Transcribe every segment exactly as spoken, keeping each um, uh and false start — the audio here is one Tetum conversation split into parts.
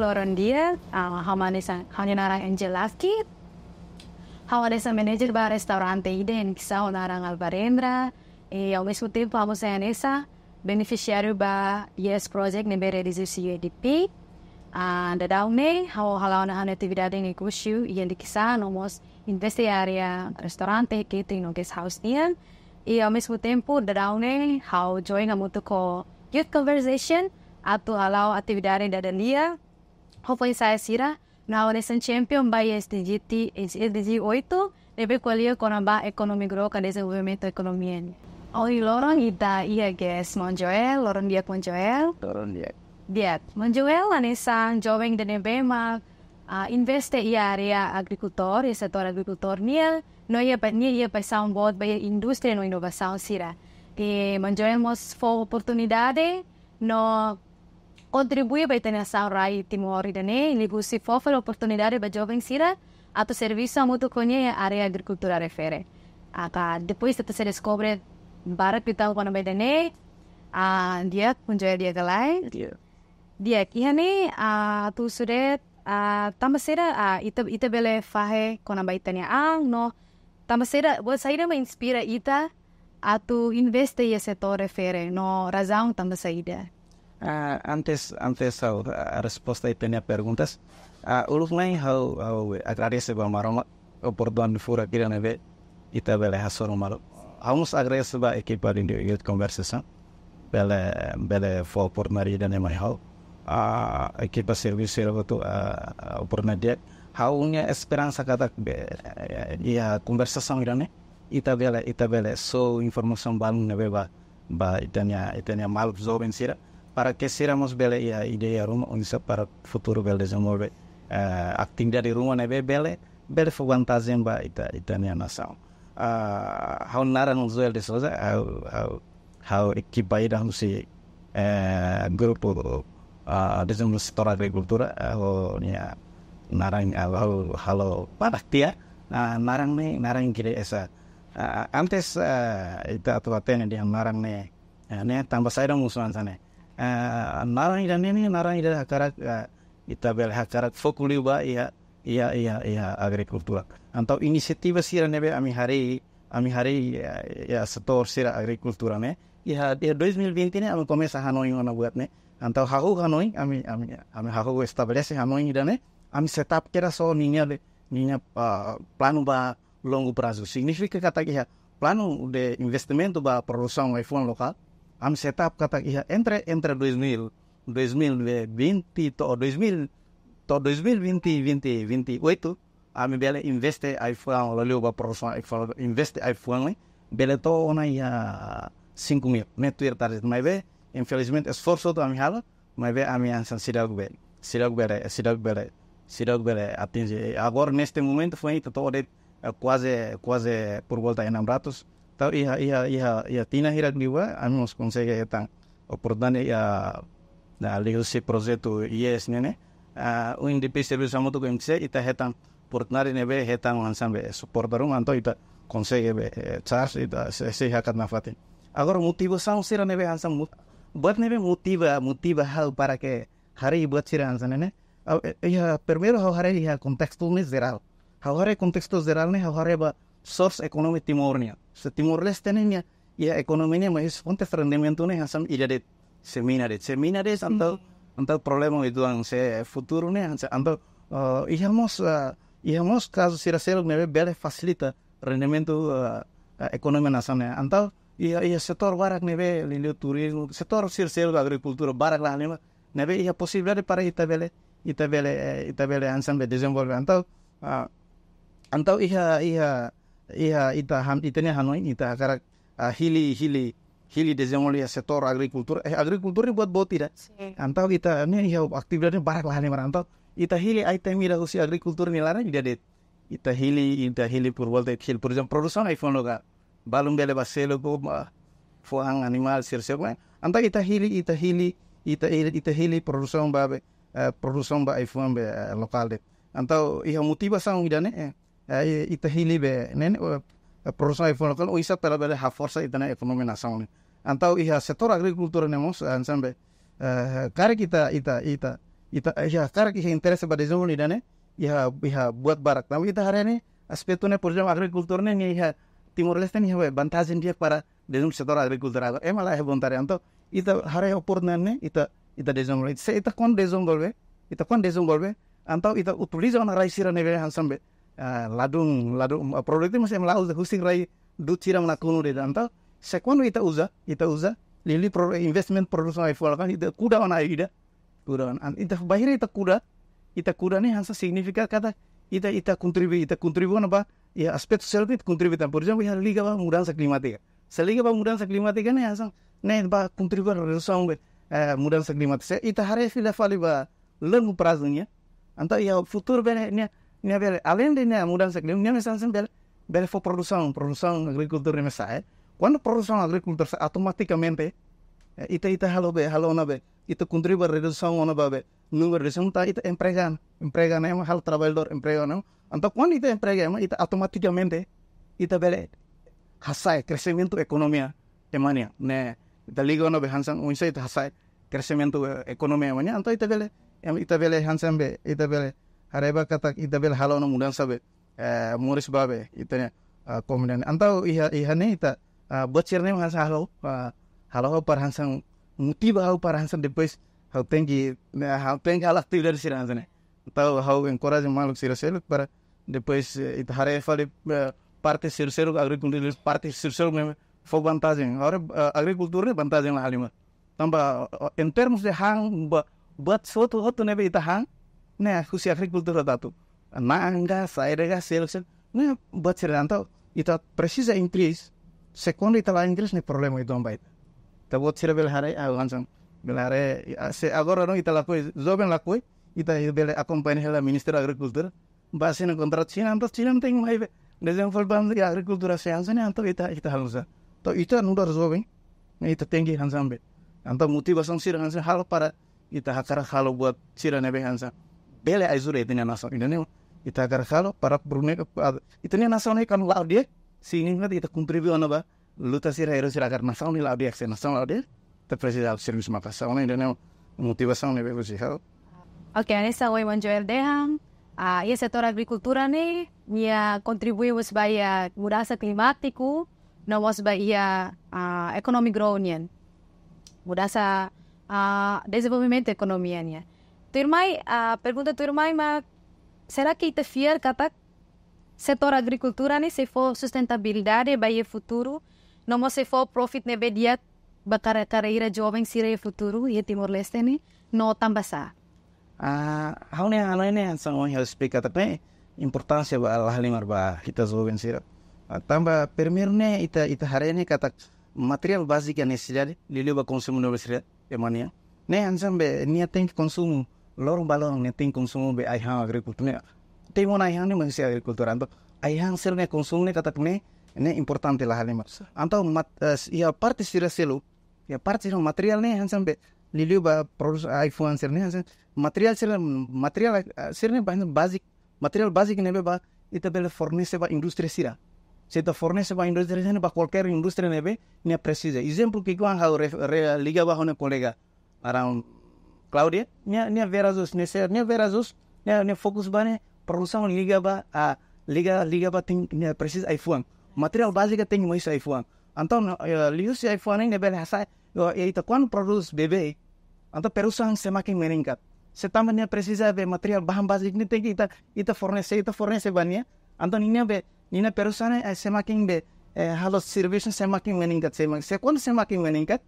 Loron di'ak, ah, ha'u hanesan, ha'u-nia naran Angel Laski. Ha'u hanesan manager ba restaurante ida ne'ebé ho naran Alvarendra. E, ao mesmo tempo, ha'u mós hanesan benefisiáriu ba Yes Project ne'ebé realiza husi U N D P. Ah, daudaun ne'e, ha'u hala'o ona ha'u-nia atividade negósiu iha Likisá, no mós investe iha área restaurante, catering no guest house nian. E ao mesmo tempo, daudaun ne'e, ha'u join hamutuk ho Youth Conversation, atu hala'o atividade dada-lia ho foin-sa'e sira, no ha'u hanesan champion ba S D G ti-, S D G oito, ne'ebé ko'alia kona-ba economic growth ka dezenvolvimentu ekonomia nian. Ohin loron ita iha guest, maun Joel, loron di'ak maun Joel. Loron di'ak. Di'ak, maun Joel hanesan joven ida ne'ebé mak, ah, investe iha área agrikultór, iha setór agrikultór nian, no iha pa-, nia iha paixaun boot ba iha indústria no inovasaun sira. E maun Joel mós fó oportunidade, no kontribui ba ita-nia nasaun rai Timor ida-ne'e, liuhusi fó fali oportunidade ba joven sira atu servisu hamutuk ho nia iha área agrikultura refere. Aka depois ita sei deskobre barak liután kona-ba ida-ne'e, ah, di'ak, maun Joel di'ak ka lae. Di'ak. Di'ak, iha ne'e, ah, atu husu de'it, ah, tanba saida, ah, ita, ita bele fahe kona-ba ita-nia an, no tanba saida, buat saida mak inspira ita atu investe iha setór refere, no razaun tanba saida? Ah, antes, antes ha'u, ah, resposta ita-nia perguntas, ah, uluk mai ha'u, ha'u agradese ba Maromak, oportunidade furak ida ne'ebé ita bele hasoru malu. Ha'u mós agradese ba ekipa di Youth Conversation, bele, bele fó oportunidade ida-ne'e mai ha'u. Ah, ekipa servisu sira hotu, ah, oportunidade. Ha'u-nia esperansa katak be, eh, iha konversasaun ida-ne'e, ita bele, ita bele soe informasaun balun ne'ebé ba, ba ita-nia, ita-nia maluk joven sira, para ke sira mós bele iha ideia ruma oinsá para futuru bele dezenvolve, eh, atividade ruma ne'ebé bele, bele fó vantajen ba ita, ita-nia nasaun. Ah, ha'u naran Joel de Souza, ha'u, ha'u, ha'u ekipa ida husi, eh, grupu, ah, dezenvolvimentu setór agrikultura, ah, ha'u-nia naran, ah, ha'u halo badak tiha, ah, naran ne'e, naran kire esa. Ah, antes, ah, ita atu hatene dehan naran ne'e, ah, ne'e tanba saida mosu hanesan ne'e. Ah, naran ida-ne'e ne'e, naran ida hakarak, ah, ita bele hakarak foku liu ba iha, iha, iha, iha agrikultura. Entaun inisiativa sira ne'ebé ami harii, ami harii, eh, iha setór sira agrikultura ne'e. Iha, iha dois mil e vinte ne'e ami komesa hanoin ona buat ne'e. Entaun hahú hanoin, ami, ami, ami hahú estabelese hanoin ida-ne'e. Ami set up kedas ho ninia be, ninia, ah, planu ba longu prazu. Signifika katak iha planu de investimentu ba produsaun ai-fuan lokál. Ami set up katak iha entre, entre dois mil, dois mil e vinte to'o dois mil, to'o dois mil e vinte, vinte, vinte e oito, ami bele investe ai-fuan, liuliu ba produsaun ai-fuan, investe ai-fuan ne'e, bele to'o ona iha cinco mil, ne'e tuir target. Maibé, infelizmente, esforsu hotu ami halo, maibé ami hanesan seidauk bele, seidauk bele, seidauk bele, seidauk bele atinje. Agora, neste momento, foin ita to'o de'it, eh, kuaze, kuaze por volta enam ratus. Entaun iha, iha, iha, iha tinan hirak liubá, ami mós konsege hetan oportunidade iha, na, liuhusi projetu Yes ne'e ne'e. Ah, U N D P servisu hamutuk ho M T C, ita hetan oportunidade ne'ebé hetan hanesan be suporta ruma, entaun ita konsege be, eh, charge, ita sei, sei hakat nafatin. Agora motivasaun sira ne'ebé hanesan mot-, buat ne'ebé motiva, motiva ha'u para ke harii buat sira hanesan ne'e ne'e. Ha'u, eh, iha primeiru ha'u haree iha kontestu ne'e jerál. Ha'u haree kontestu jerál ne'e, ha'u haree ba source ekonomi Timor nian. Se Timor-Leste ne'e nia, iha ekonomi ne'e, mas fontes rendimentu ne'e hanesan ida de'it, se mina de'it. Se mina de'it, entaun, entaun problema uitoan, se futuru ne'e hanesan, entaun, eh, iha mós, eh, iha mós kazu sira seluk ne'ebé bele fasilita rendimentu, eh, eh, ekonomi nasaun ne'e. Entaun, iha, iha setór barak ne'ebé, liuliu turizmu, setór sira seluk agrikultura barak lahalimar, ne'ebé iha posibilidade para ita bele, ita bele, eh, ita bele hanesan be dezenvolve. Entaun, ah, entaun iha, iha, iha ita han-, ita-nia hanoin, ita hakarak, ah, hili, hili, hili dezenvolve iha setór agrikultura. Eh, agrikultura ne'e buat boot ida. Sin. Entaun ita ne'e iha atividade barak lahalimar. Entaun ita hili item ida husi agrikultura nia laran ida de'it. Ita hili, ita hili por volta, ita hili, por ezemplu, produsaun ai-fuan lokál. Balun bele ba selu ko, ba, fuan animál sira seluk ne'e. Entaun ita hili, ita hili, ita hili, ita hili produsaun ba be, eh, produsaun ba ai-fuan be, eh, lokál de'it. Entaun iha motivasaun ida-ne'e, eh, eh, ita hili be ne'e ne'e, eh, produsaun ai-fuan lokál, oinsá para bele haforsa ita-nia ekonomi nasaun ne'e. Entaun iha setór agrikultura ne'e mós, eh, hanesan be, eh, karik ita, ita, ita, Ita, iha hakarak, iha interese ba dezenvolve ida-ne'e, iha, iha buat barak. Tanba ita haree ne'e, aspetu ne'e, por ezemplu, agrikultura ne'e, nia iha Timor-Leste ne'e iha vantajen di'ak para dezenvolve setór agrikultura. Ema la iha vontade. Entaun, ita haree oportunidade ne'e, ita, ita dezenvolve. Se ita kuandu dezenvolve, ita kuandu dezenvolve, entaun ita utiliza ona rai sira ne'ebé hanesan be, ah, ladún, ladún, ah, produtivu, mas ema la uza, husik rai du'ut sira mak nakonu de'it. Entaun, se kuandu ita uza, ita uza, liuliu pro-, investimentu produsaun ai-fuan, kan ita kuda ona ai-ida, kuda ona. An-, ita bainhira ita kuda, ita kuda ne'e hanesan signifika katak ita, ita kontribui, ita kontribui ona ba, iha aspetu seluk ita kontribui tan. Por ezemplu, iha liga ba mudansa klimátika. Se liga ba mudansa klimátika ne'e hanesan, ne'e ba kontribui redusaun be, eh, mudansa klimátika. Se ita haree fila fali ba longu prazu nian, entaun iha futuru bele, nia, nia bele, aleinde nia mudansa klima, nia mesak hanesan bele, bele fó produsaun, produsaun agrikultura ne'e mesak, eh. Kuandu produsaun agrikultura sa'e, automatikamente, eh, ita, ita halo be, halo ona be, ita kontribui redusaun ona ba be, númeru de senta, ita emprega, emprega ona ema, halo traballadór, emprega ona ema. Entaun kuandu ita emprega ema, ita automatikamente, ita bele hasa'e kreximentu ekonomia ema nian. Ne'e, ita liga ona be hanesan oinsá ita hasa'e kreximentu, eh, ekonomia ema nian. Entaun ita bele, em, ita bele hanesan be, ita bele haree ba katak ita bele halo ona mudansa be, eh, moris ba be, ita-nia, ah, komunidade. Entaun iha, iha ne'e ita, ah, buat sira-ne'e hanesan halo, ah, halo ha'u para hanesan motiva ha'u para hanesan depois ha'u tenke, ne'e, ha'u tenke halo atividade sira hanesan ne'e. Entaun ha'u enkoraja maluk sira seluk para depois, eh, ita haree fali, eh, parte sira seluk agrikultura, parte sira seluk ne'ebé fó vantajen. Agora, eh, agrikultura ne'e vantajen la halimar. Tanba, eh, em termos de han, ba, buat hotu-hotu ne'ebé ita han, ne'e husi agrikultura atu. Na'an ka, saida ka, seluk, seluk. Ne'e buat sira entaun ita presiza increase. Se kuandu ita la increase ne'e problema uitoan ba ita. Ita-boot sira bele haree, ah, hanesan bele haree, ah, se agora ne'e ita lakohi, joven lakohi, ita bele akompaña hela Ministériu Agrikultura, ba asina kontratu Xina, entaun Xina tenke mai be dezenvolve ba agrikultura, se hanesan ne'e entaun ita, ita halo oinsá. Entaun ita nu'udar joven, ne'e ita tenke hanesan be. Entaun motivasaun sira hanesan halo para ita hakarak halo buat sira ne'ebé hanesan bele ajuda ita-nia nasaun. Ida-ne'e ita hakarak halo para brune, ah, ita-nia nasaun ne'e kan la'o di'ak, signifika ita kontribui ona ba luta sira, herói sira, hakarak nasaun ne'e la'o di'ak, se nasaun la'o di'ak, ita presiza servisu maka'as. Ida-ne'e motivasaun ne'ebé husi ha'u. Oke, hanesan ohin maun Joel dehan, ah, iha setór agrikultura ne'e, nia kontribui mós ba iha mudansa klimátiku, no mós ba iha, ah, economic growth nian. Mudansa, ah, dezenvolvimentu ekonomia nian. Tuirmai, ah, pergunta tuirmai mak, será que ita fiar katak setór agrikultura ne'e sei fó sustentabilidade ba iha futuru, no mós sei fó profit ne'ebé di'ak ba kare-, karreira joven sira iha futuru, iha Timor-Leste ne'e, no tanbasá? Ah, ha'u-nia hanoin ne'e hanesan ohin ha'u esplika, tanba importánsia ba la halimar ba ita joven sira. Ah, tanba primeiru ne'e ita, ita haree ne'e katak materiál báziku nesesidade, liuliu ba konsumu no besria, ema nian. Ne'e hanesan be, nia tenke konsumu, loron ba loron, nia tenke konsumu be ai-han agrikultura ne'e. Temi ona ai-han ne'e mai husi agrikultura. Entaun, ai-han sira-ne'e konsumu ne'e katak ne'e, ne'e importante la halimar. Entaun, mat-, eh, iha parte sira seluk, iha parte sira materiál ne'e hanesan be, liuliu ba produsaun ai-fuan sira-ne'e hanesan, materiál sira, materiál, eh, sira-ne'e ba hanesan báziku, materiál báziku ne'ebé ba, ita bele fornese ba indústria sira. Se ita fornese ba indústria sira, ba kualkér indústria ne'ebé, nia presiza. Ezemplu ki'ikoan ha'u re-, re-, liga ba ha'u-nia kolega, around Claudia, nia, nia Vera Azuis, nia se, nia Vera Azuis, nia, nia fokus ba ne'e, produsaun liga ba, ah, liga, liga ba tenke, nia presiza ai-fuan. Materiál báziku tenke mai husi ai-fuan. Entaun, eh, liuhusi ai-fuan ne'e bele hasa'e, eh, ita kuandu prodús beibeik, entaun produsaun semakin meningkat. Se tanba nia presiza be materiál bahan báziku ne'e tenke ita, ita fornese, ita fornese ba nia. Entaun nia be, nia produsaun ne'e, eh, semakin be, eh, halo servisu semakin meningkat, semakin, se kuandu semakin meningkat,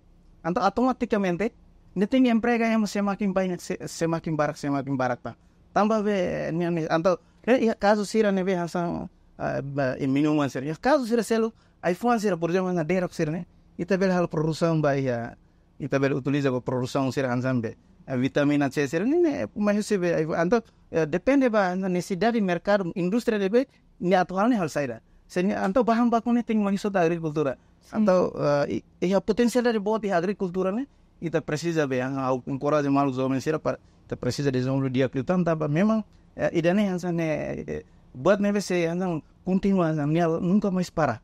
entaun automatikamente, nia tenke emprega ema semakin banyak, se-, semakin barak, semakin barak tan. Tanba be, nia, nia, entaun, eh, iha kazu sira ne'ebé hanesan, ah, ba, iha minuman sira. Iha kazu sira seluk, ai-fuan sira, por ezemplu, na derok sira-ne'e, ita bele halo produsaun ba iha, ita bele utiliza ba produsaun sira hanesan be, eh, vitamina C sira-ne'e, ne'e, mai husi be, ai-, entaun, eh, depende ba, hanesan nesesidade merkadu, indústria ne'ebé, nia atu halo ne'e halo saida. Se nia, entaun bahan baku ne'e tenke mai husi agrikultura. Sin. Entaun, eh, i-, iha potensiál boot iha agrikultura ne'e, ita presiza be, ah, ha'u enkoraja maluk joven sira para, ita presiza dezenvolve di'ak liután tanba memang, eh, ida-ne'e hanesan ne'e, eh, buat ne'ebé sei hanesan kontinua hanesan, nia nunka mais para.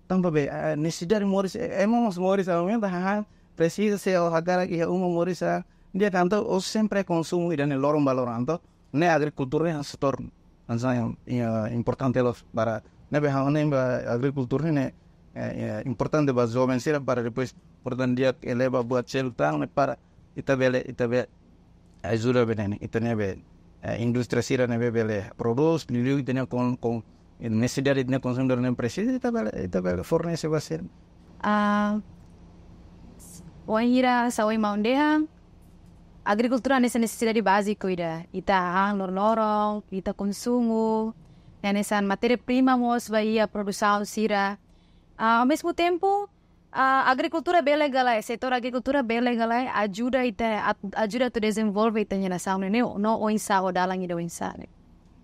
Tanba be, eh, nesesidade moris, eh, ema mós moris, aumenta, haha, presiza se ó hakarak iha uma moris, ah, Di'ak, entaun ó sempre konsumu ida-ne'e loron ba loron, entaun ne'e agrikultura ne'e setór hanesan, eh, importante loos para ne'ebé ha'u hanoin ba agrikultura ne'e, eh, eh, importante ba joven sira para depois, portantu, di'ak, eleva buat seluk tan ne'e para ita bele, ita bele ajuda be ne'e, ita-nia be, eh, indústria sira ne'ebé bele prodús, liuliu ita-nia kon, kon, nesesidade ita-nia konsumidór ne'e presiza, ita bele, ita bele fornese ba sira. Ah, wainhira hanesan ohin maun dehan, agrikultura hanesan nesesidade báziku ida. Ita han loroloron, ita konsumu, hanesan matéria prima mós ba iha produsaun sira. Ah, ao mesmo tempo, ah, agrikultura bele ka lae, setór agrikultura bele ka lae, ajuda ita, at-, ajuda atu dezenvolve ita-nia nasaun ne'e, no oinsá, ho dalan ida oinsá ne'e.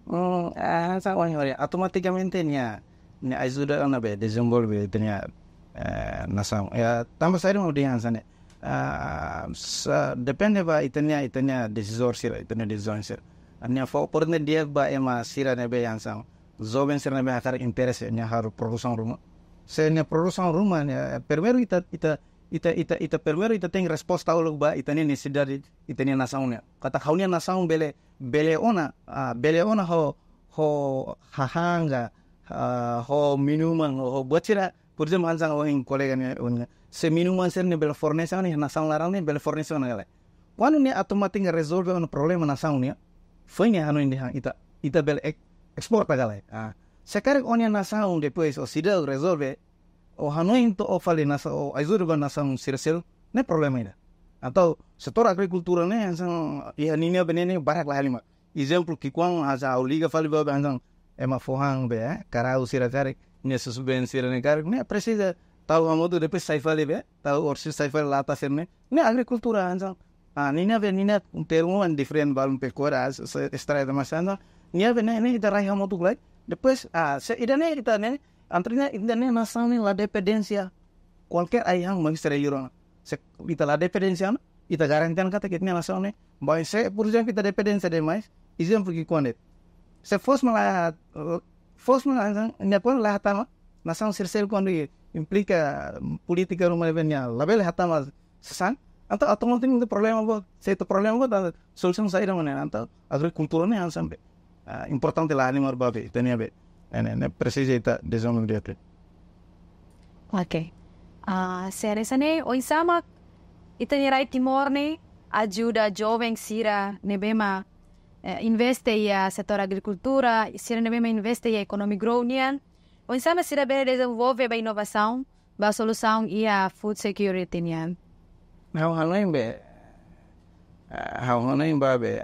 Hmm, ah, hanesan ohin hanoin, automatikamente nia, nia ajuda ona be dezenvolve ita-nia, eh, nasaun. Ya, tanba saida mak ha'u dehan hanesan ne'e. Ah, sa-, depende ba ita-nia, ita-nia desizór sira, ita-nia desizaun sira. Nia fó oportunidade di'ak ba ema sira ne'ebé hanesan joven sira ne'ebé hakarak interese nia halo produsaun ruma. Se nia produsaun ruma ne'e, primeiru ita, ita, ita, ita, ita primeiru ita tenke resposta uluk ba ita-nia nesesidade, ita-nia nasaun ne'e. Katak ha'u-nia nasaun bele, bele ona, ah, bele ona ho, ho hahán ka, ah, ho minuman, ho, ho buat sira, por ezemplu, hanesan ohin kolega ne'e, ohin, se minuman sira ne'e bele fornese ona, nasaun laran ne'e bele fornese ona ka lae. Kuandu nia automatikamente rezolve ona problema nasaun nian, foin nia hanoin dehan ita, ita bele ek-, esporta ka lae. Ah, se karik ó-nia nasaun depois ó seidauk rezolve, ó hanoin atu ó fali nasaun, ó ajuda ba nasaun sira seluk, ne'e problema ida. Entaun setór agrikultura ne'e hanesan iha ninia be ne'e ne'e barak la halimar. Ezemplu ki'ikoan hanesan ha'u liga fali ba be hanesan ema fó han be, eh, karau sira karik, nia susubeen sira ne'e karik, ne'e presiza tau hamutuk depois sai fali be, tau orsida sai fali lata sira ne'e, ne'e agrikultura hanesan. Ah, ninia be, ninia termu ne'e diferente, balun pekuária, se, se, estrada, mas hanesan nia be ne'e, ne'e ita rai hamutuk lai. Depois, ah, se ida-ne'e ita ne'e, antrina ida-ne'e nasaun ne'e la dependénsia kualkér ai-han mak sira liur ona. Se ita la dependénsia ona, ita garantia ona katak ita-nia nasaun ne'e. Bainhira, por ezemplu, ita dependénsia demais, ezemplu ki'ikoan de'it. Se foos mak la, foos mak la, nia kuandu la hatama, nasaun sira seluk kuandu implika polítika ruma ne'ebé nia labele hatama sasán, entaun automatikamente problema boot. Se ita problema boot, entaun solusaun saida mak ne'e, entaun agrikultura ne'e hanesan be, ah, importante la halimar ba be, ita-nia be, ne'e, ne'e, ne'e presiza ita dezenvolve di'ak. Oke. Ah, se hanesan ne'e, oinsá mak ita-nia rai Timor ne'e ajuda joven sira ne'ebé mak, eh, investe iha setór agrikultura, sira ne'ebé mak investe iha economic growth nian. Oinsá mak sira bele dezenvolve ba inovasaun, ba solusaun iha food security nian. Ha'u hanoin be, eh, ha'u hanoin ba be,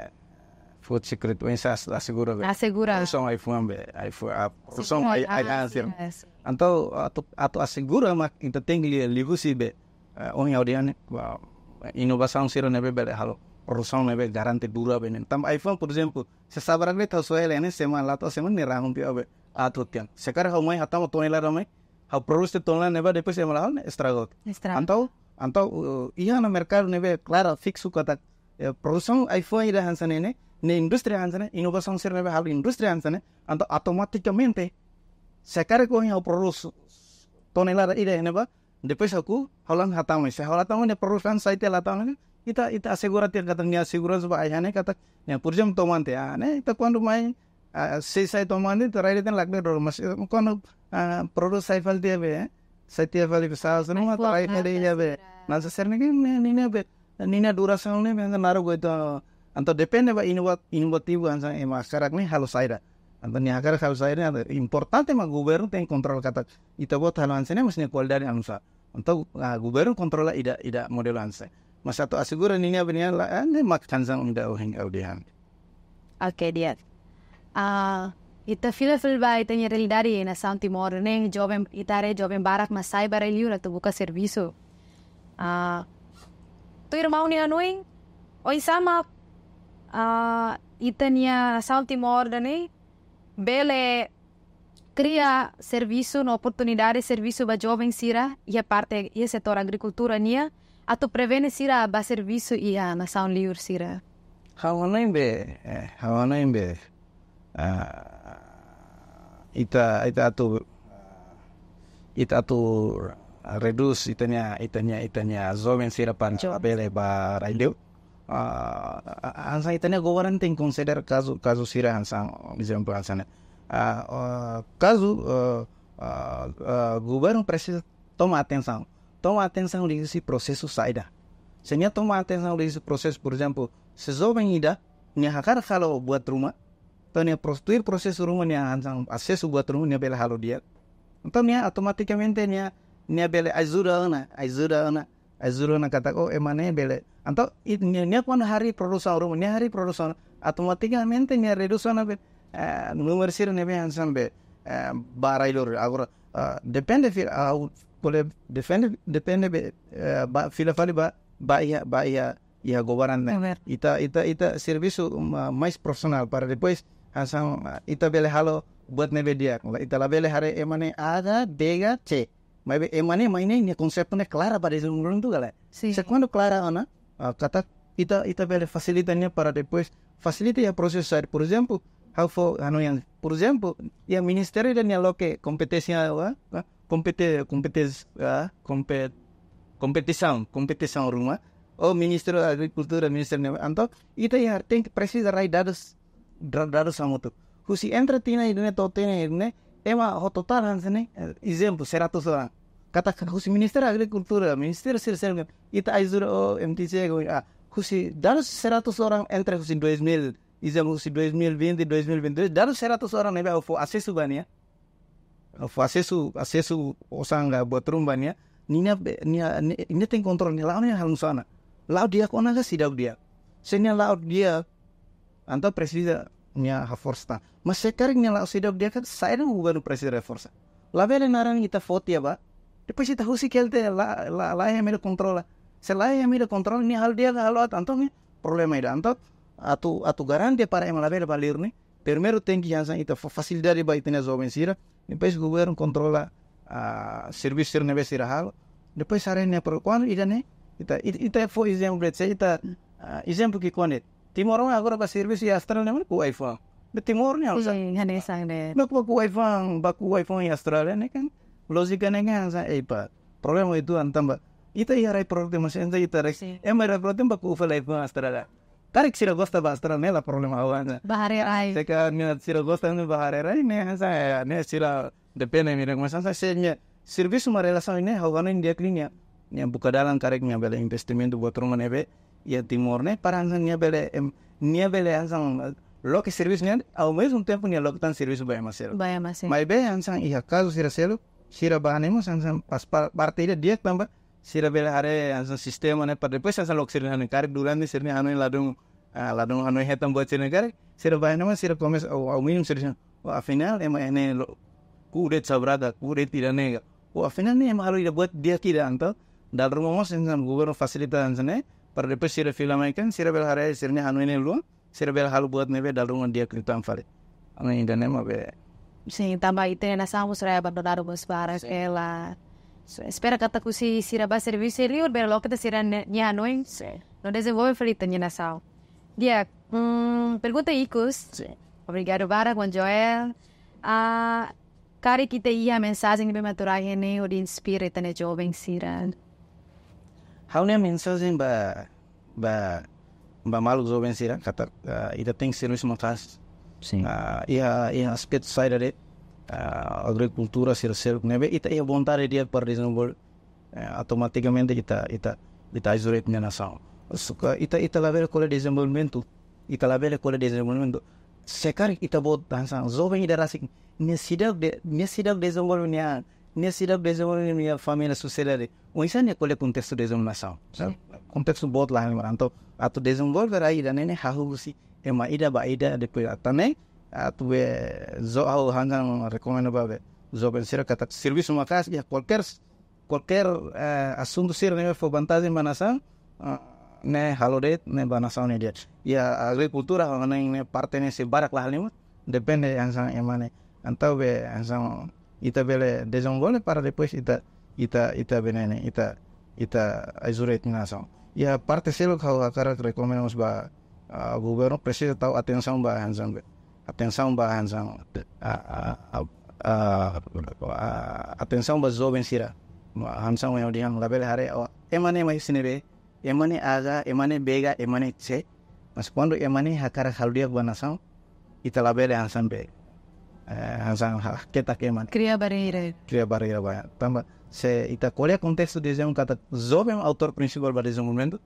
food security, oinsá asegura be. Asegura. Produsaun ai-fuan be, ai-fuan, ah, produsaun ai, ai, ai-han sira. Yes. Entaun, atu, atu asegura mak ita tenke li-, liuhusi be, eh, ohin ha'u dehan ne'e, ba, inovasaun sira ne'ebé bele halo produsaun ne'ebé garante dura be ne'e. Tanba ai-fuan, por ezemplu, se sabarak de'it ha'u soe hela ne'e, semana la to'o semana nia rahun tiha be, atu tiang. Se karik ha'u mai hatama tonelada mai, ha'u prodús tiha tonelada ne'ebá, depois ema la halo ne'e estraga. Estraga. Entaun, entaun, uh, iha ona merkadu ne'ebé klaru, fiksu katak, eh, produsaun ai-fuan ida hanesan ne'e, ne'e indústria hanesan ne'e, inovasaun sira ne'ebé halo indústria hanesan ne'e, entaun automatikamente, se karik ohin ha'u prodús tonelada ida ne'ebá, depois ha'u, ha'u la hatama, se ha'u la hatama nia produsaun sai tiha la hatama, ita, ita asegura tiha katak nia asegura ba ai-han ne'e katak, ne'e, por ezemplu, tomate, ah, ne'e, ita kuandu mai, ah, sei sai tomate, ita rai de'it lakle dor, mas, eh, kuandu, ah, prodús sai fali tiha be, eh, sai tiha fali be, sa, sa, ai-fuan rai fali tiha be. Sira. Hanesan sira-ne'e, ne'e, ne'e, ne'e be, ninia durasaun ne'e, be, naruk ita, entaun depende ba inova-, inovativu hanesan ema hakarak ne'e halo saida. Entaun nia hakarak halo saida, entaun importante mak governu tenke kontrola katak ita-boot halo hanesan ne'e, mas nia kualidade oinsá. Entaun, ah, governu kontrola ida, ida modelu hanesan. Mas atu asegura ninia be nian lae, ah, ne'e mak hanesan ida ohin ha'u dehan. Oke, di'ak. Ah, ita fila fali ba ita-nia realidade nasaun Timor ne'e, joven, ita haree joven barak mak sai ba rai liur atu buka servisu. Ah, tuir maun nia hanoin, oinsá mak, ah, ita-nia nasaun Timor ida-ne'e bele kria servisu no oportunidade servisu ba joven sira iha parte, iha setór agrikultura nian, atu prevene sira ba servisu iha nasaun liur sira. Ha'u hanoin be, eh, ha'u hanoin be, ah, ita, ita atu, ita atu redús ita-nia, ita-nia, ita-nia joven sira para Jo. bele ba rai liur. Ah, ah, ah, hanesan ita-nia governu tenke konsidera kazu, kazu sira hanesan, ezemplu hanesan ne'e. Ah, ah, kazu, ah, ah, ah, governu presiza toma atensaun. Toma atensaun liuhusi prosesu saida. Se nia toma atensaun liuhusi prosesu, por ezemplu, se joven ida, nia hakarak halo buat ruma, entaun nia pros-, tuir prosesu ruma nia hanesan asesu buat ruma nia bele halo di'ak. Entaun nia automatikamente nia, nia bele ajuda ona, ajuda ona, ajuda ona katak, oh, ema ne'e bele. Entaun it-, nia, nia kuandu harii produsaun ruma, nia harii produsaun, automatikamente nia redús ona be, eh, númeru sira ne'ebé hanesan be, eh, ba rai-loron. Agora, ah, depende fila, ah, kole depende, depende be, eh, ba, fila fali ba, ba iha, ba iha, iha governu ne'e. Governu. Ita, ita, ita servisu ma-, mais profisionál para depois hanesan, ah, ita bele halo buat ne'ebé di'ak. Ita labele haree ema ne'e A, B, C. Maibé ema ne'e mai ne'e nia konseitu ne'e klara para dezenvolvimentu ka lae. Sin. Se kuandu klara ona, ah, katak ita, ita bele fasilita nia para depois fasilita iha prosesu saida. Por ezemplu, ha'u fó hanoin, por ezemplu, iha ministériu ida nia loke kompetisi, ah, ah, kompete-, kompetis-, ah, kompet-, kompetisaun, kompetisaun ruma. Ou Ministériu Agrikultura, Ministériu ne'e. Entaun, ita iha tenke presiza rai dadus, da-, dadus hamutuk. Husi entre tinan ida-ne'e to'o tinan ida-ne'e, ema ho totál hanesan ne'e, eh, ezemplu, seratus orang. Katak husi Ministériu Agrikultura, Ministériu sira seluk, ita ajuda ho M T C, ah, husi dadus seratus orang entre husi dois mil, ezemplu husi dois mil e vinte, dois mil e vinte e dois, dadus seratus orang ne'ebé ha'u fó asesu ba nia. Fó asesu, asesu osan ka buat ruma ba nia. Nia be-, nia, nia, nia tenke kontrola nia la'o nia halo nusá ona. La'o di'ak ona ka seidauk di'ak. Se nia la'o di'ak, entaun presiza nia haforsa tan. Mas se karik nia la'o seidauk di'ak, saida mak governu presiza reforsa. Labele naran ita fó tiha ba. Depois ita husik hela tiha la, la, laiha ema ida kontrola. Se laiha ema ida kontrola, nia halo di'ak ka halo aat, entaun ne'e problema ida. Entaun atu, atu garante para ema labele bá liur ne'e, primeiru tenke hanesan ita fó fasilidade ba ita-nia joven sira, depois governu kontrola, ah, servisu sira ne'ebé sira halo, depois haree nia pro-, kuandu ida-ne'e, ita, ita, ita fó ezemplu, se ita, ah, ezemplu ki'ikoan de'it, timoroan agora bá servisu iha Austrália ne'e mak ku'u iPhone. Be Timor ne'e, hmm, hanesan de'it. Mak bá ku'u iPhone, bá ku'u iPhone iha Austrália ne'e kan, lójika ne'e kan hanesan, ei pá, problema ida entaun ba. Ita iha rai produtu, mas entaun ita rai. Sin. Ema rai produtu bá ku'u fali iPhone Austrália. Karik sira gosta bá Austrália ne'e la problema ha'u hanesan. Bá haree rai. Se karik sira gosta ne'e bá haree rai ne'e hanesan, eh, ne'e sira depende imi-nia, mas hanesan se nia servisu mak relasaun ne'e ha'u hanoin di'ak liu nia, nia buka dalan karik nia bele investimentu buat ruma ne'ebé iha Timor ne'e para hanesan nia bele, em, nia bele hanesan, eh, loke servisu ne'e, ao mesmo tempo nia loke tan servisu ba ema seluk. Ba ema seluk. Maibé hanesan iha kazu sira seluk, sira bá ne'e mós hanesan pas pa-, parte ida di'ak tanba sira bele haree hanesan sistema ne'e para depois hanesan loke sira-nia hanoin karik durante sira-nia hanoin ladún, ah, ladún hanoin hetan buat sira-ne'e karik. Sira bá ne'e mós sira komesa ao, ao mínimo sira dehan, oh, afinál ema ne'e lo, ku'u de'it sabraga, ku'u de'it ida-ne'e ka. Oh, afinál ne'e ema halo ida buat di'ak ida entaun. Dala ruma mós hanesan governu fasilita hanesan ne'e para depois sira fila mai kan, sira bele haree sira-nia hanoin ne'e luan, sira bele halo buat ne'ebé dala ruma di'ak liután fali. Hanoin ida-ne'e mak be. Sin, tanba ita-nia nasaun mós rai abandonadu mós barak. Sin. Hela. Sin. Espera katak husi sira bá servisu liur bele loke tan sira-nia hanoin. Sin. No dezenvolve fali ita-nia nasaun. Di'ak, hmm, pergunta ikus. Sin. Obrigadu barak, maun Joel. Ah, karik ita iha mensajen ne'ebé mak atu rai iha ne'e hodi inspira ita-nia joven sira? Ha'u-nia mensajen ba, ba, ba maluk joven sira, katak, ah, ita tenke servisu maka'as. Sin. Ah, iha, iha aspetu saida de'it, ah, agrikultura sira seluk ne'ebé ita iha vontade di'ak para dezenvolve, eh, automatikamente ita, ita, ita ajuda ita-nia nasaun. Suka ita, ita labele ko'alia dezenvolvimentu, ita labele ko'alia dezenvolvimentu se karik ita-boot hanesan joven ida rasik, nia seidauk de-, nia seidauk dezenvolve nia, nia seidauk dezenvolve nia família, sosiedade. Oinsá nia ko'alia kontestu dezenvolve nasaun? Sin. Kontestu boot la hanesan entaun atu dezenvolve rai ida-ne'e ne'e hahú husi ema ida ba ida, depois atu ne'e, atu be jo-, ha'u hanesan rekomenda ba be joven sira katak servisu maka'as iha kualkér, kualkér, eh, asuntu sira ne'ebé fó vantajen ba nasaun, ah, ne'e halo de'it ne'e ba nasaun ne'e di'ak. Iha agrikultura ha'u hanoin ne'e parte ne'e sei barak la halimar, depende hanesan ema ne'e. Entaun be hanesan ita bele dezenvolve para depois ita, ita, ita be ne'e ne'e, ita, ita ajuda ita-nia nasaun. Iha parte seluk ha'u hakarak rekomenda mós ba, ah, governu presiza tau atensaun ba hanesan be, atensaun ba hanesan, ah, ah, ah, ah, ah, atensaun ba joven sira. Hanesan ha'u dehan labele haree, oh, ema ne'e mai husi ne'ebé, Ema ne'e A, ema ne'e B, ema ne'e C. Mas kuandu ema ne'e hakarak halo di'ak ba nasaun, ita labele hanesan be, eh, hanesan ha-, ketak ema ne'e. Kria barreira. Kria barreira ba. Tanba se ita ko'alia kontestu dezeñu katak joven autór prinsipál ba dezenvolvimentu,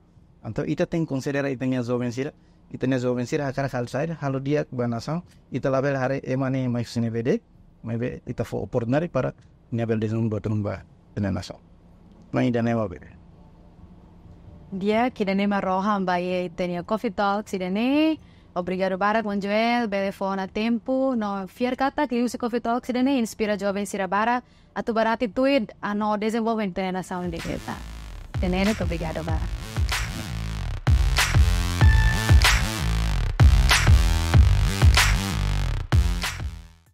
entaun ita tenke konsidera ita-nia joven sira, ita-nia joven sira hakarak halo saida, halo di'ak ba nasaun, ita labele haree ema ne'e mai husi ne'ebé de'it, maibé ita fó oportunidade para nia bele dezenvolve buat ruma ba ita-nia nasaun. Mai ida-ne'e mak bele. Di'ak, ida-ne'e mak rohan ba iha ita-nia Coffee Talks ida-ne'e. Obrigadu barak, Maun Joel, bele fó ona tempu, no fiar katak liuhusi Coffee Talks ida-ne'e inspira joven sira barak atu ba rate tuir no dezenvolve ita-nia nasaun ida-ne'e. Ida-ne'e, obrigadu barak.